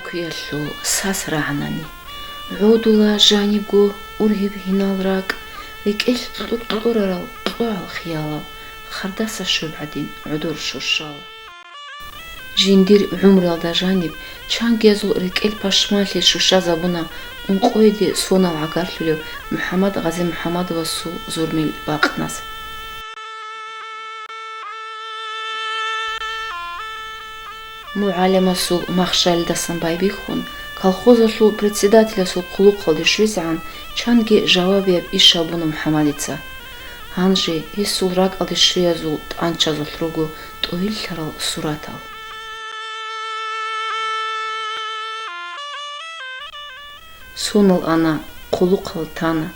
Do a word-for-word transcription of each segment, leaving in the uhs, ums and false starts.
Куялъул сас рагӀанани, гӀодула жанибго ургьиб гьинал ракӀ, рекӀелъ кьур-кьурарал кьогӀал хиялал, хардаса щуб гӀадин гӀодор щущала. Жиндир гӀумруялда жаниб чангиязул рекӀел пашманлъи щущазабуна ункъоеде сонал гӀагарлъулев МухӀаммад Гъази МухӀаммадовасул Зурмил бакъназ. МугӀалимасул махщалилдасан байбихьун, колхозалъул председателасул хъулухъалде щвезегӀан чанги жавабияб иш гьабуна МухӀаммадица. Гьанже гьесул ракӀалде щвеязул тӀанчазулъ руго тӀогьиллъарал суратал. Сонал ана, хъулухъал тана,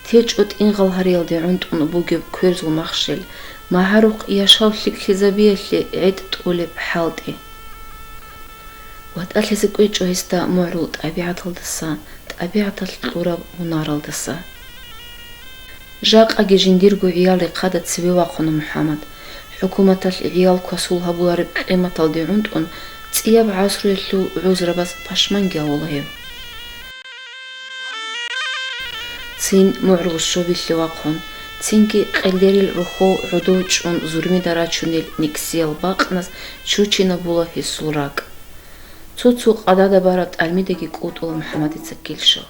течӀо тӀингъал гьариялде гӀунтӀун бугеб кверзул махщел, магӀарухъ яшав лъикӀлъизабиялъе гӀетӀ тӀолеб хӀалтӀи. ВатӀалъизе кӀвечӀо гьесда мугӀрул тӀабигӀаталдаса, тӀабигӀаталъ кьураб гьунаралдаса. Жакъаги жиндирго гӀиял рехъада цеве вахъуна МухӀаммад. ХӀукуматалъ гӀиял квасул гьабулареб къиматалде гӀунтӀун, цӀияб гӀасруялъул гӀузрабаз пашманги гьавула гьев. Цин мугӀрул щобилъе вахъун, цинги къелдерил рохьов гӀодов чӀун зурмида рачунел никсиял бакъназ чучинабула гьесул ракӀ. Цо-цо къадада бараб тӀармидаги кӀутӀула МухӀаммадица килщал.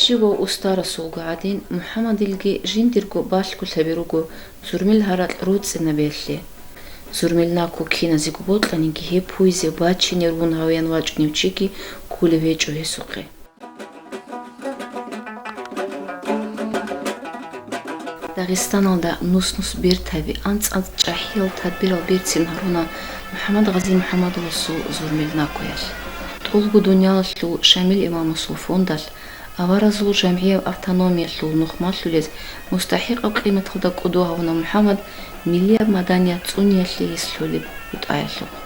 Щивав устарасулго гӀадин, МухӀаммадилги жиндирго балъголъаби руго Зурмил гьаракь руцӀцӀинабиялъе. Зурмил наку киназего бокьаниги, гьеб пуйзе бачине рун гьавеян вачӀунев чиги кколев гьечӀо гьесухъе. Дагъистаналда нус-нус бертаби, анцӀ-анцӀ чӀахӀиял тадбирал берцин гьаруна МухӀаммад Гъази МухӀаммадовасул Зурмил накуялъ. ТӀолго дуниялалъул Шамил имамасул фондалъ аваразул жамгӀияб автономиялъул нух малъулез мустахӀикъаб къиматалда кӀодо гьавуна МухӀаммад миллияб маданият цӀуниялъе гьес лъолеб бутӀаялъухъ.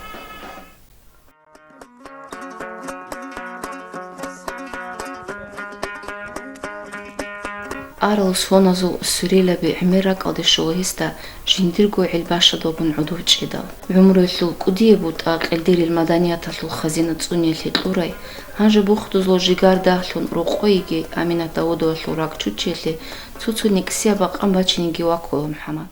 Арал соназул сверилаби гӀемер ракӀалде щола гьесда жиндирго гӀелбащадалгун гӀодов чӀедал. ГӀумруялъул кӀудияб бутӀа къелдерил маданияталъул хазина цӀуниялъе кьурай, гьанже бухдузул жигар дагьлъун рокъойги Аминат Давудовалъул ракӀчуччиялъе цо-цо никсияб бакъан бачинеги ваккула МухӀаммад.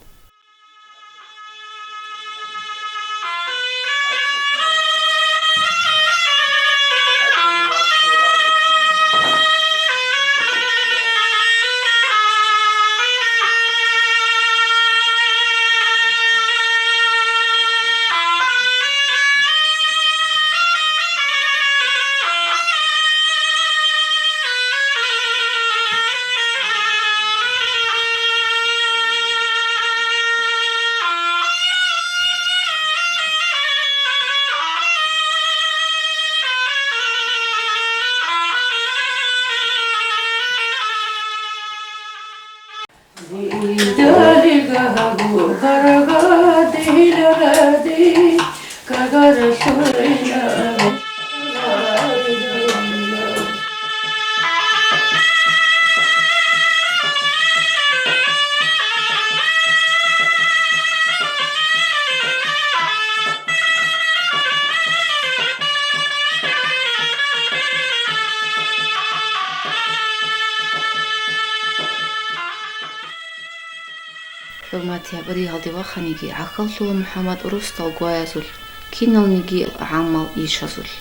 ХӀурматиял, гьалде ваханиги гӀахьаллъула МухӀаммад росдал гваязулъ, киналниги гӀамал ишазулъ.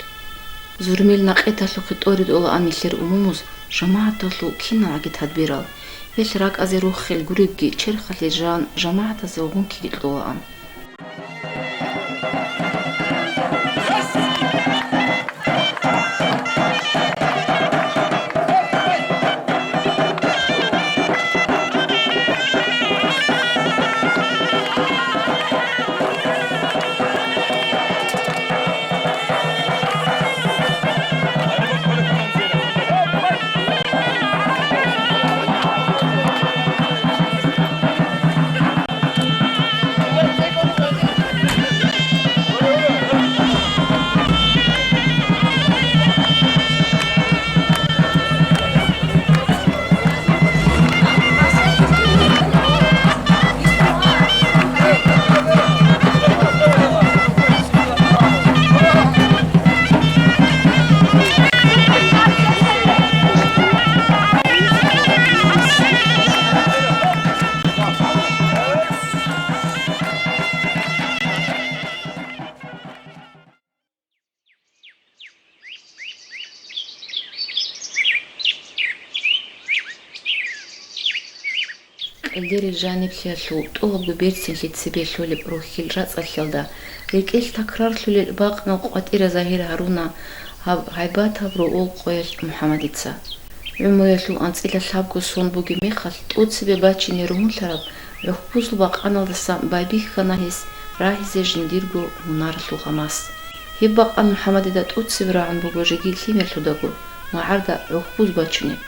Зурмил накъиталъухъе тӀоритӀулаан нилъер умумуз жамагӀаталъул киналгӀаги тадбирал. Гьелъ ракӀазе рохел гуребги, черхалъе жан жамагӀатазе гъункиги кьолаан. Къилдирел жаниблъиялъул тӀолабго берцинлъи цебе лъолеб рохьил рацӀцӀалъиялда рекӀелъ такрарлъулел бакънал къватӀира загьир гьаруна гьаб гьайбатаб ругъул къоялъ МухӀаммадица. ГӀумруялъул анцӀила лъабго сон бугеб мехалъ, тӀоцебе бачине ругьунлъараб гӀухьбузул бакъаналдасан байбихьана гьес рагьизе жиндирго гьунаралъул гъамас. Гьеб бакъан МухӀаммадида тӀоцебе рагӀун буго жеги лъимерлъудаго магӀарда гӀухьбуз бачунеб.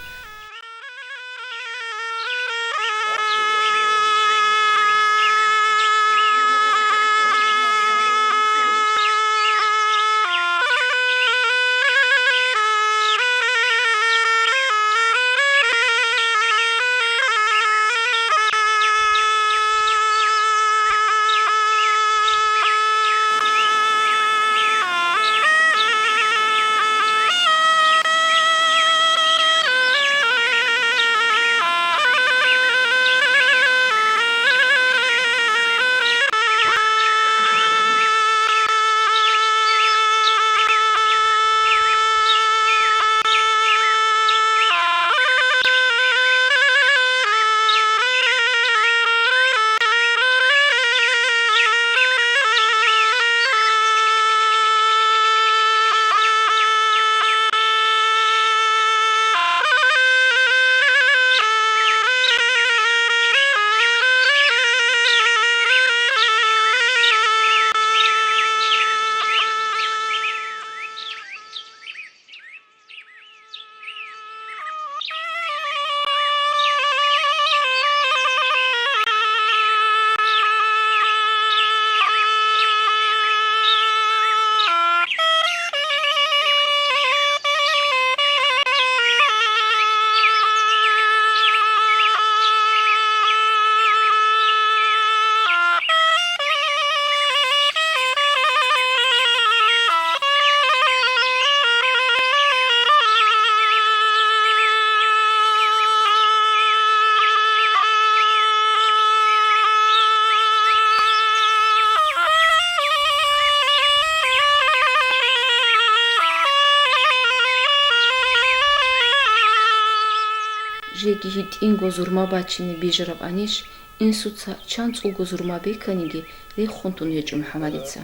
Жеги гьитӀинго зурма бачине бижараб анищ, инсуца чанцӀулго зурма беканиги рехун тун гьечӀо МухӀаммадица.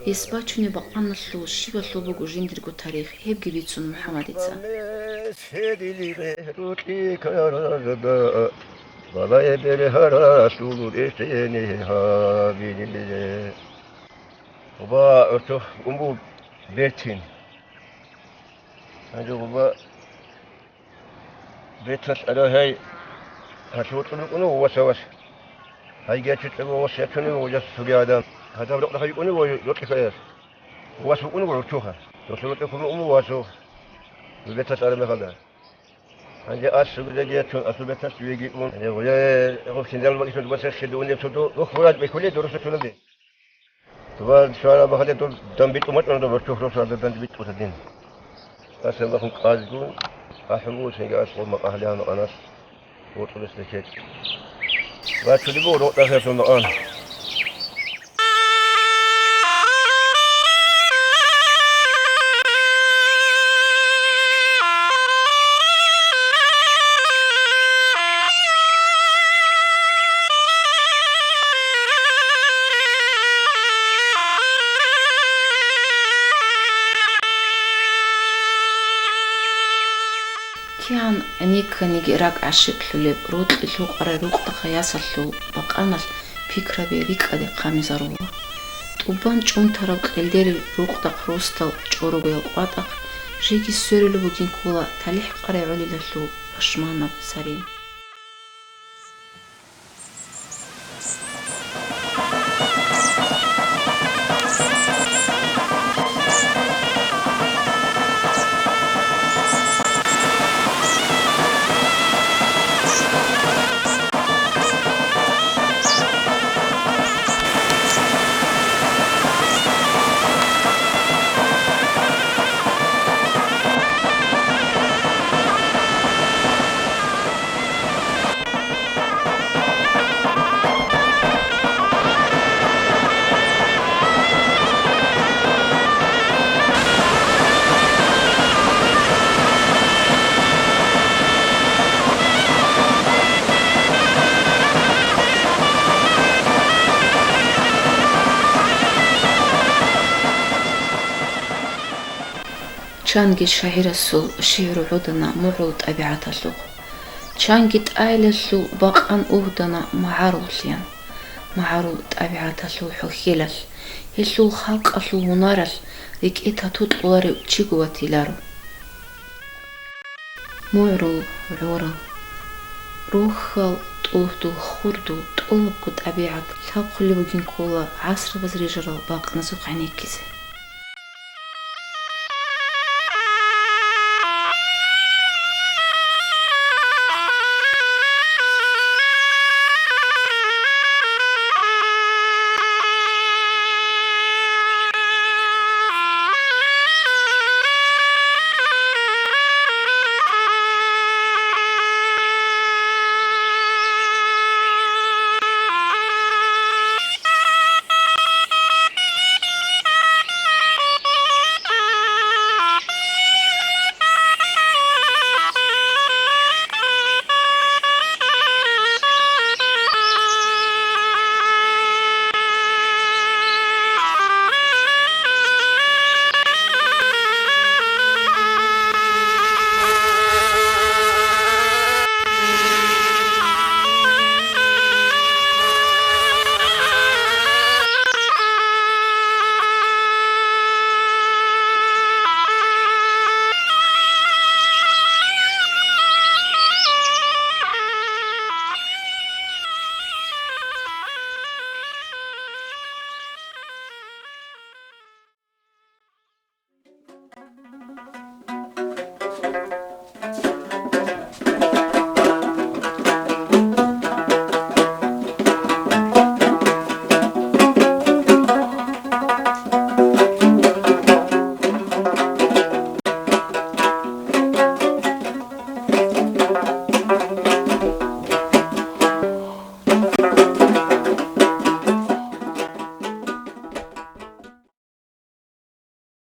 Гьес бачунеб бакъаналъул щибалъул буго жиндирго тарих, гьебги бицун МухӀаммадица. Гъоба гӀуртух ун буго бертин. Гьанже гъоба берталъ ара гьай гьалъув вокьулев вукӀуна вас, вас. Гьайги ячун кьеба вас ячунев вугас цоги адам. Гьадаб рокъда гьай вукӀунев вай рокьихъаяс. Вас вукӀуна гӀуртуха. Досул рокьихъ вукӀун васух. Берталъ ара мехалда. Гьанже ас цогидаги ячун, асул берталъ веги ун. Гьанже гъоя гъуб шиндал вакӀичун дубасахъе дугьунеб цо ду-, рухь бурад бекулей дурусачунали. Ва швара багьалде дов дандбитӀун бачӀуна дов руччухъ росулда дандбитӀуса дин. Ас Аллагьун къазгун, ахӀун буго цинги ас гъо макъ агьлиян анас вокьулес рекечӀ. Вачулеб буго рокъдахъе сунагӀан. Кигьан гӀенекканиги ракӀ гӀащикълъулеб, рокьи лъукъарай рукъдахъа ясалъул бакъаналъ пикраби рикӀкӀаде хъамизарула. ТӀубан чӀунтараб кьелдерил рукъдахъ росдал чӀорогоял къватӀахъ жеги сверулеб бугин ккола талихӀ къарай гӀолилалъул пашманаб сарин. Чанги шагӀирасул шигӀру гӀодана мугӀрул тӀабигӀаталъухъ. Чанги тӀайлалъул бакъан угьдана магӀаруллъиян. МагӀарул тӀабигӀаталъул хӀухьелалъ, гьелъул халкъалъул гьунаралъ рекӀе тату кьоларев чиго ватиларо. МугӀрул гӀорал, рохьал тӀугьдул хурдул тӀолабго тӀабигӀат лъабхъулеб бугин ккола гӀасрабаз рижарал бакъназухъ гӀенеккизе.